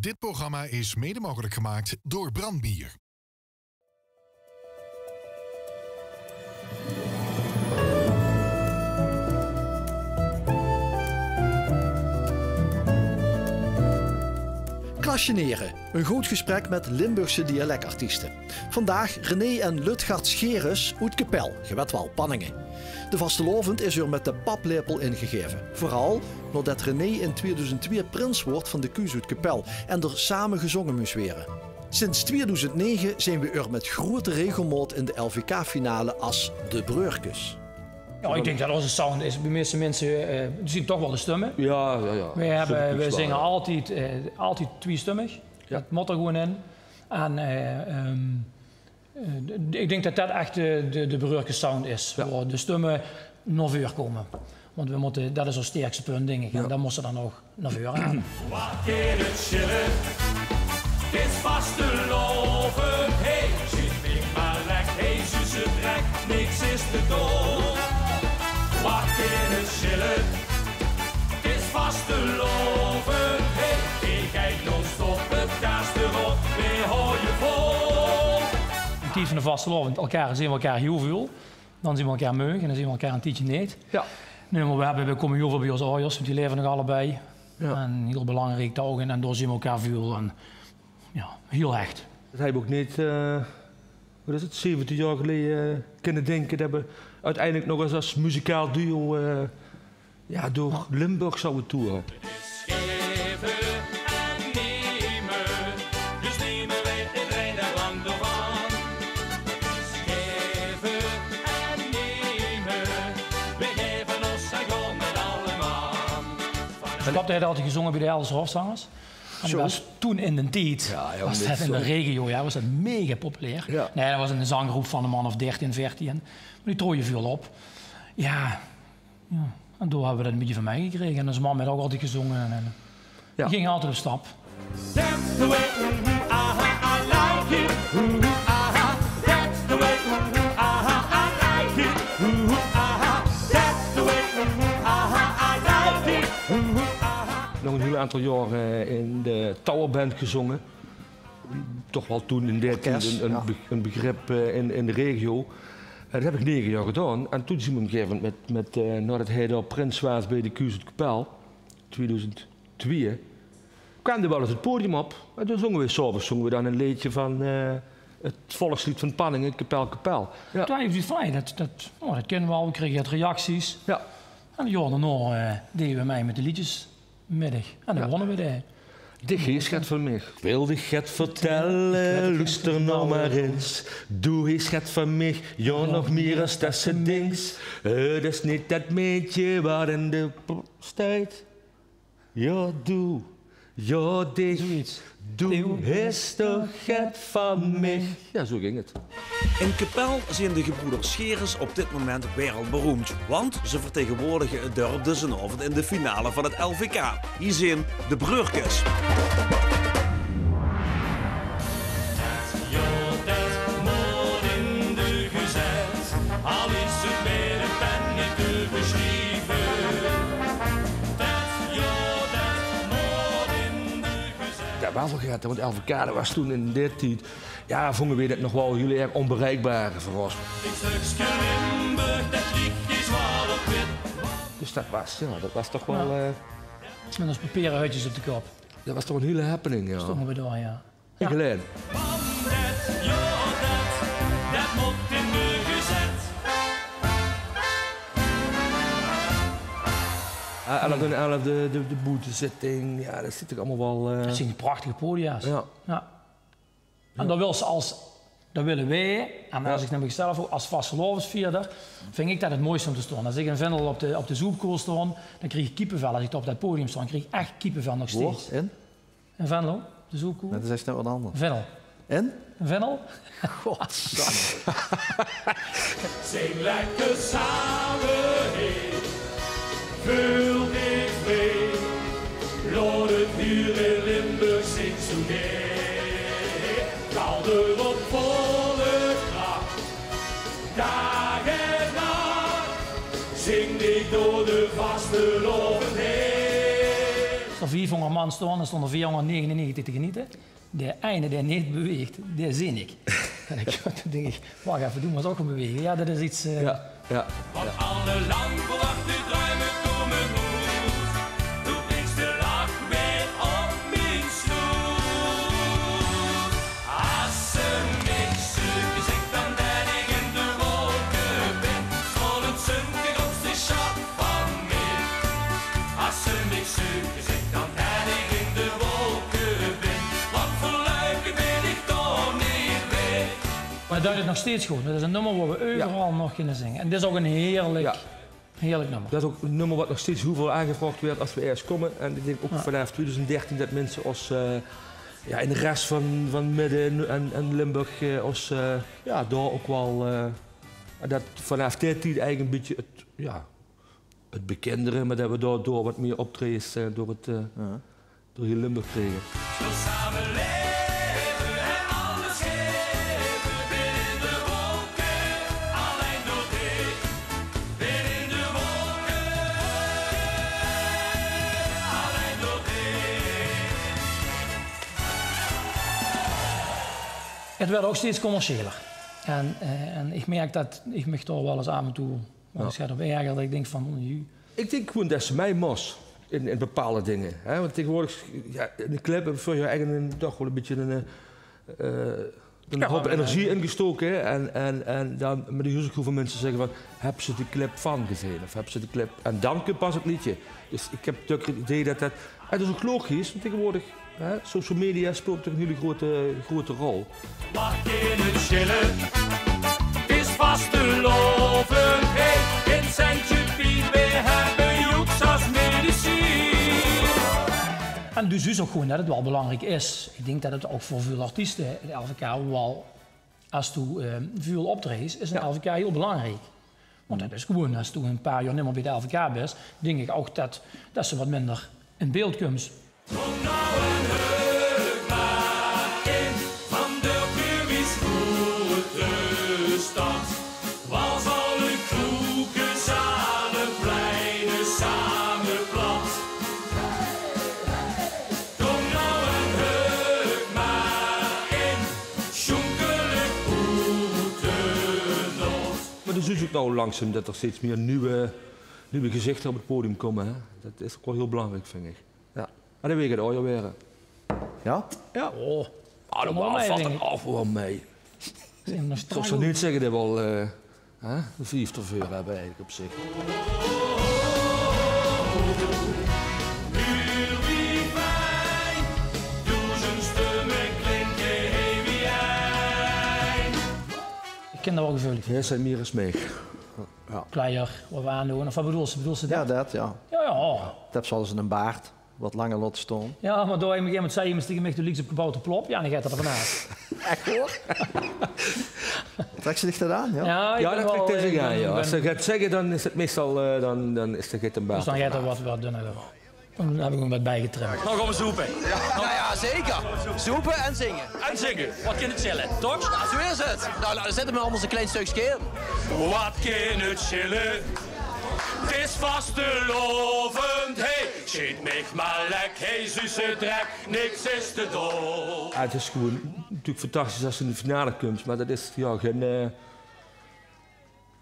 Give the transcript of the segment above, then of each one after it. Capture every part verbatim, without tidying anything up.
Dit programma is mede mogelijk gemaakt door Brandbier. Klasjenere, een good gesprek met Limburgse dialectartiesten. Vandaag René en Lutgard Scheres oet Kepèl, ge wet waal, Panninge. De vastelaovend is eur met de paplepel ingegaeve. Veural naodet René in tweeduizend twee prins woort van de Kuus oet Kepèl en d'r same gezonge mós waere. Sinds tweeduizend nege zien we eur met groete regelmaot in de L V K-finale as De Breurkes. Jao, ich dink det ózze sound is, bie meiste minse, eh, die zien toch waal de stumme. Jao, jao, jao. Veer höbbe, veer zinge altied, eh, altied twiestummig. Jao. Det mót d'r gewoen in. En, eh, ehm, eh, d-, ich dink det det ech de, de, de Breurkes sound is. Jao. Wo de stumme nao veur kómme. Want veer mótte, det is ós sterkste punt, dink ich. En det mós se dan ouch nao veure hale. Waat kin 't sjille? 't Is vastelaovend, hey, zit mich mer lek, hey, zuus 't trek, niks is te doon. Waat kin 't sjille? 't Is vastelaovend, hey, ich geit non-stop 't gas d'rop, veer haoje vol. In tied van de vastelaovend, elkaar, zeen v'r elkaar hiel väöl. Dan zeen v'r elkaar meug en dan zeen v'r elkaar ein tiedje neet. Jao. Nae, mer v'r höbbe, v'r kómme hiel väöl bie ós ajers, want die laeve nog allebei. Jao. En hiel belangriek det ouch, en, en dao zeen v'r elkaar väöl en, jao, hiel hech. Det höb ich ouch neet, eh, waat is 't, zeventien jaor geleje, eh, kinne dinke det v'r oeteindelik nog ins as muzikaal duo, eh, jao, door Limburg zouwe toere. 't Is gaeve en neme, dus neme veer 't ein en 't anger van. 't Is gaeve en neme, veer gaeve ós en gaon mit alle man. Mien pap haet altied gezonge bie de Helderse Hofzangers. En det waas toen in d'n tied, waas det in de regio, jao, waas det mega populair. Jao. Nae, det waas ein zanggroep van ein man of dertien, veertien. Mer die troje väöl op. Jao, Jao, en dao höbbe v'r det ein bietje van mitgekrege. En ós mam haet ouch altied gezonge. En, en die ging altied op stap. That's the way, ooh, ooh, aha, I like it. Ooh, ooh, aha. That's the way, ooh, ooh, aha, I like it. Ooh, ooh, aha. That's the way, ooh, ooh, aha, I like it. Ooh, ooh, aha. Nog ein hiel aantal jaore in de Towerband gezonge. Toch waal toen in dae tied ein, ein be-, ein begrip, eh, in, in de regio. En det höb ich nege jaor gedaon. En toen zien v'r op ein gegaeve moment mit, mit, eh, naodet hae dao prins waas bie de Kuus oet Kepèl, tweeduizend twee, kwaam d'r waal ins 't podium op. En toen zonge v'r 's aoves, zonge v'r dan ein leedje van, eh, 't volksleed van Panninge, Kepèl, Kepèl. Jao. Toen haw ich zoeiets van, hey, det, det, oh, det kinne v'r waal, v'r krege get reacties. Jao. En 't jaor daonao, eh, deje v'r mei mit de leedjes. Middig. En dan wónne v'r de... Dich hees get van mich. Ich wil dich get vertèlle, loester noe mer ins. Doe hees get van mich, jao, nog mieër es det se dinks. 't Is neet det maedje waat in de p-, steit. Jao, doe. Jao, dich. Zoeiets. Doe hees toch get van mich. Jao, zoe ging 't. In Kepèl zeen de gebroeders Scheres op dit moment wereldberoemd, want ze vertegenwoordigen het dorp deze avond in de finale van het L V K. Hie zeen de Breurkes. Jao, det mót in de gezèt, al is 't mit ein pen neet te besjrieve. Det, jao, det mót in de gezèt. Det waal vergaete, want L V K, det waas toen in dae tied, jao, vónge veer det nog waal hiel erg onbereikbaar veur ós. Ein stökske Limburg, det ligk hie zwaor op wit. Dus det waas, jao, det waas toch waal, eh, mit ós papiere hutjes op de kop. Det waas toch ein hiel happening, jao. Stónge v'r dao, jao. Jao. Geleid. Van det, jao, det, det mót in de gezèt. Ah, en dan, en dan de, de, de boetezitting, jao, det zit toch allemaol waal, eh... Det zeen die prachtige podia's. Jao. Jao. En det wils se es, det wille veer. En es ich nao mich zelf ouch es vastelaovesvierder, vinj ich det 't mooiste óm te staon. Es ich in Venlo op de, op de Zoepkoel staon, dan krieg ich kiepevel. Es ich dao op det podium staon, krieg ich ech kiepevel nog steeds. Wo? In? In Venlo, de Zoepkoel. Det is ech nog get angers. Venlo. In? In Venlo. Godsamme. Zing lekker same, hey. Veul dich vrie. Laot 't hie in Limburg zinge zoe gek. Knal d'rop, volle krach. Daag en nach. Zing dich door de vastelaovend haer. Viefhóngerd man stoon, d'r stoon d'r veerhóngerdnegenennegentig te geniete. De eine dae neet beweeg, dae zeen ich. En ich, dan dink ich, wach effe, doe mós ouch gaon bewege. Jao, det is get, eh, jao, jao. Van alle lang verwachte druime kómme oet. Doe bringks de lach weer op mien snoet. As se mich zuus, zèk dan det ich in de wolke bin. Strollend zunk ich op de sjat van mich. As se mich zuus, zèk dan det ich in de wolke bin. Want veur leuke bin ich toch neet weg. Mer det is nog steeds good. Det is ein nummer wo v'r euveral nog kinne zinge. En dit is ouch ein heerlik, heerlik nummer. Det is ouch ein nummer waat nog steeds hiel väöl aangevraog wuuert as v'r örges kómme. En ich dink ouch vanaaf tweeduizend dertien det minse ós, eh, jao, in de res van, van Midde- en, en, en Limburg, eh, ós, eh, jao, dao ouch waal, eh, det vanaaf dae tied eigelik ein bietje 't, jao, 't bekindere, mer det v'r dao door waat mieë optraejes, eh, door 't, eh, door hiel Limburg krege. V'r same laeve en alles gaeve, bin in de wolke, allein door dich. Bin in de wolke, allein door dich. 't Wuuert ouch steeds commerciëler. En, eh, en ich merk det ich mich dao waal ins aaf en toe waal ins get op erger, det ich dink van, oei. Ich dink gewoen det se mei mós in, in bepaalde dinger, hè. Want taegeswoordig, jao, in de clip höbbe v'r veurig jaor eigelik ein, toch waal ein bietje ein, eh, ein hoop energie ingestoke, hè. En, en, en dan, mer d'r zeen ouch hiel väöl minse zègke van: "Höbs se de clip van gezeen? Of höbs se de clip?" En dan kump pas 't leedje. Dus ich höb toch 't idee det det, en det is ouch logisch, want taegeswoordig, hè, social media speelt toch ein hiel groete, groete rol. Waat kin 't sjille? 't Is vastelaovend, hey, ein centje pien, veer höbbe joeks as medicien. En dus is ouch gewoen det 't waal belangriek is. Ich dink det 't ouch veur väöl artieste, 't L V K waal, as doe, eh, väöl optraejes, is 'n L V K hiel belangriek. Want det is gewoen, as doe 'n paar jaor nimmer bie 't L V K bis, dink ich ouch det, det se waat minder in beeld kums. Kóm noe en heuk mer in, van Durkum is groete stad. Wals alle kroeke, zale, pleine same plat. Kóm noe en heuk mer in, sjoenkelik oet de nood. Mer d'r zuus se ouch noe langzaam det d'r steeds mieë nuuj, nuuj gezichter op 't podium kómme, hè. Det is ouch waal hiel belangriek, vinj ich. Jao. En dan weer 't ouch weer. Jao? Jao. Oh. Ah, det valt ouch waal mei. Zóws se neet zègke det v'r al, eh, hè, de vief d'rveur höbbe eigelik op zich. Ich kin dao waal geveulig veur. Jao, zeen mieë es mich. Jao. Kleier, waat v'r aandoon. Of waat bedoels se? Bedoels se det? Jao, det, jao. Jao, jao. Det höbs se alles in 'n baard. Waat langer laote staon. Jao, mer dao, op e gegaeve moment zag emes taenge mich: "Doe lieks op Kabouter Plop." Jao, dan geit det d'r vanaaf. Ech waor? Trèks se dich det aan, jao? Jao, det trèk ich aan, jao. Es se 't geit zègke, dan is 't meistal, eh, dan, dan is 't, geit 'm bater vanaaf. Dus dan geit 'r waat, waat dunner. Dan höb ich 'm waat biegetrimd. Noe gaon v'r zoepe. Jao, jao, zeker. Zoepe en zinge. En zinge. Waat kin 't sjille, toch? Jao, zoe is 't. Noe, dan zètte v'r allemaol ins e klein stökske in. Waat kin 't sjille? 't Is vastelaovend, hey. Sjeet mich mer lek, hey, zuus se drek, niks is te dol. Jao, 't is gewoen natuurlik fantastisch es se in de finale kums, mer det is, jao, gein, eh,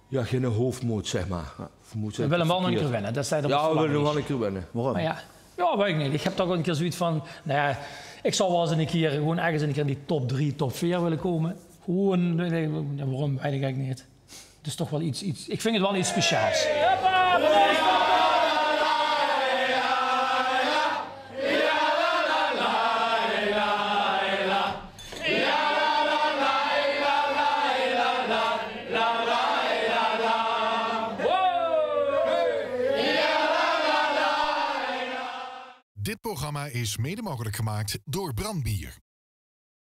jao, gein hoofmoot, zeg mer. Of wie mót ich zègke? V'r wille waal nog ein kier winne. Det steit op 't verlanglijstje. Jao, v'r wille waal ein kier winne. Waorom? Mer jao. Jao, weit ich neet. Ich höb toch waal ein kier zoeiets van, noe jao, ich zou waal ins ein kier gewoen örges ein kier in die top drie, top veer wille kómme. Gewoen, eh, waorom, weit ich eigelik neet. 't Is toch waal get, get, ich vinj 't waal get speciaals. Dit programma is mede mogelijk gemaakt door Brandbier.